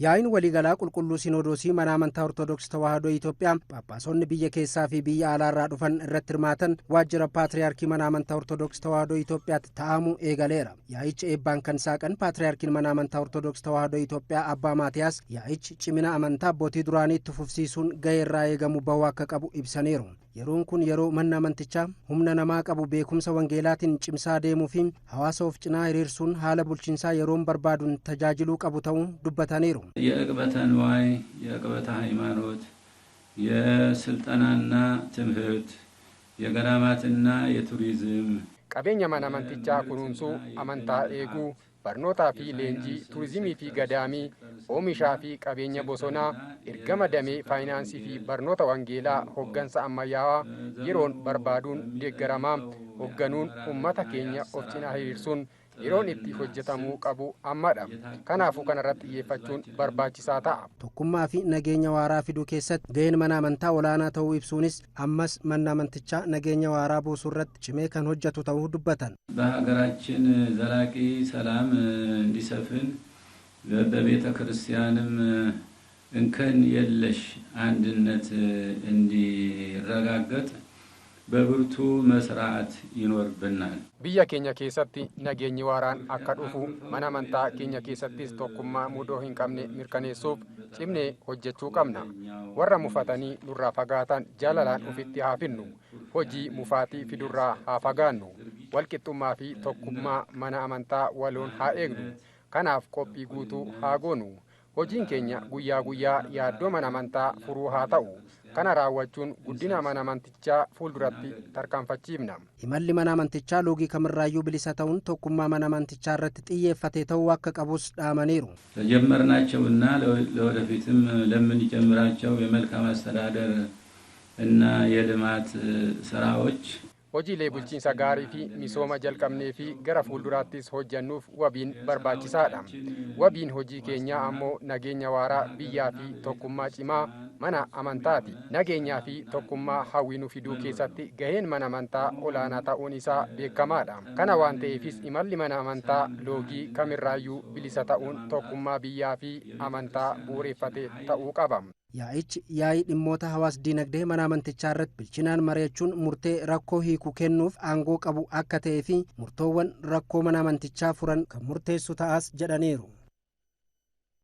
Yaa'iin waliigalaa qulqulluu Sinodoosii mana amantaa Ortodoksii Tawaahidoo Itoophiyaa Phaaphaasonni biyya keessaa fi biyya alaarraa dhufan irratti hirmaatan waajjira Paatriyaarkii mana amantaa Ortodoksii Tawaahidoo Itoophiyaatti taa'amuu eegaleera. Yaa'icha eebbaan kan saaqan Paatriyaarkiin mana amantaa Ortodoksii Tawaahidoo Itoophiyaa Abbaa Maatiyaas yaa'ichi cimina amantaa abbootii duraanii itti fufsiisuun gahee irraa eegamu bahuu akka qabu ibsaniiru. Yeroon kun yeroo manni amantichaa humna namaa qabu beekumsa wangeelaatiin cimsaa deemuu fi hawaasa of cinaa hiriirsuun haala bulchiinsaa yeroon barbaaduun tajaajiluu qabu ta'uu dubbataniiru. የዕቅበተ ንዋይ፣ የዕቅበተ ሃይማኖት፣ የስልጠናና ትምህርት፣ የገዳማትና የቱሪዝም Qabeenya mana amantichaa kunuunsuu, amantaa eeguu, barnootaa fi leenjii, turizimii fi gadaamii, oomishaa fi qabeenya bosonaa, ergama damee faayinaansii fi barnoota wangeelaa hoggansa ammayyaawaa yeroon barbaaduun deeggaramaa hogganuun ummata keenya of cinaa hiriirsuun yeroon itti hojjetamuu qabu ammadha. Kanaafuu kanarratti xiyyeeffachuun barbaachisaa ta'a. Tokkummaa fi nageenya waaraa fiduu keessatti gaheen mana amantaa olaanaa ta'uu ibsuunis ammas manni amantichaa nageenya waaraa buusuu irratti cimee kan hojjetu ta'uu dubbatan. በሀገራችን ዘላቂ ሰላም እንዲሰፍን በቤተ ክርስቲያንም እንከን የለሽ አንድነት እንዲረጋገጥ በብርቱ መስራት ይኖርብናል። Biyya keenya keessatti nageenyi waaraan akka dhufu, mana amantaa keenya keessattis tokkummaa mudoo hin qabne mirkaneessuuf cimnee hojjechuu qabna. Warra mufatanii nurraa fagaatan jaalalaan ofitti haa finnu. Hojii mufaatii fidurraa haa fagaannu. Walqixxummaa fi tokkummaa mana amantaa waloon haa eegnu. Kanaaf qophii guutuu haa goonu. Hojiin keenya guyyaa guyyaa yaaddoo mana amantaa furuu haa ta'u. Kana raawwachuun guddina mana amantichaa fuulduratti tarkaanfachiifna. Imalli mana amantichaa loogii kamirraayyuu bilisa ta'uun tokkummaa mana amantichaa irratti xiyyeeffate ta'uu akka qabus dhaamaniiru. ለጀመርናቸውና ለወደፊትም ለምንጀምራቸው የመልካም አስተዳደር እና የልማት ስራዎች Hojiilee bulchiinsa gaarii fi misooma jalqabnee fi gara fuulduraattis hojjannuuf wabiin barbaachisaadha. Wabiin hojii keenyaa ammoo nageenya waaraa biyyaa fi tokkummaa cimaa mana amantaati. Nageenyaa fi tokkummaa hawwinu fiduu keessatti gaheen mana amantaa olaanaa ta'uun isaa beekamaadha. Kana waan ta'eefis imalli mana amantaa loogii kamirraayyuu bilisa ta'uun tokkummaa biyyaa fi amantaa bu'uureffate ta'uu qaba. Yaa'ichi yaa'ii dhimmoota hawaas dinagdee mana amantichaa irratti bilchinaan mari'achuun murtee rakkoo hiikuu kennuuf aangoo qabu akka ta'ee fi murtoowwan rakkoo mana amantichaa furan kan murteessu ta'as jedhaniiru.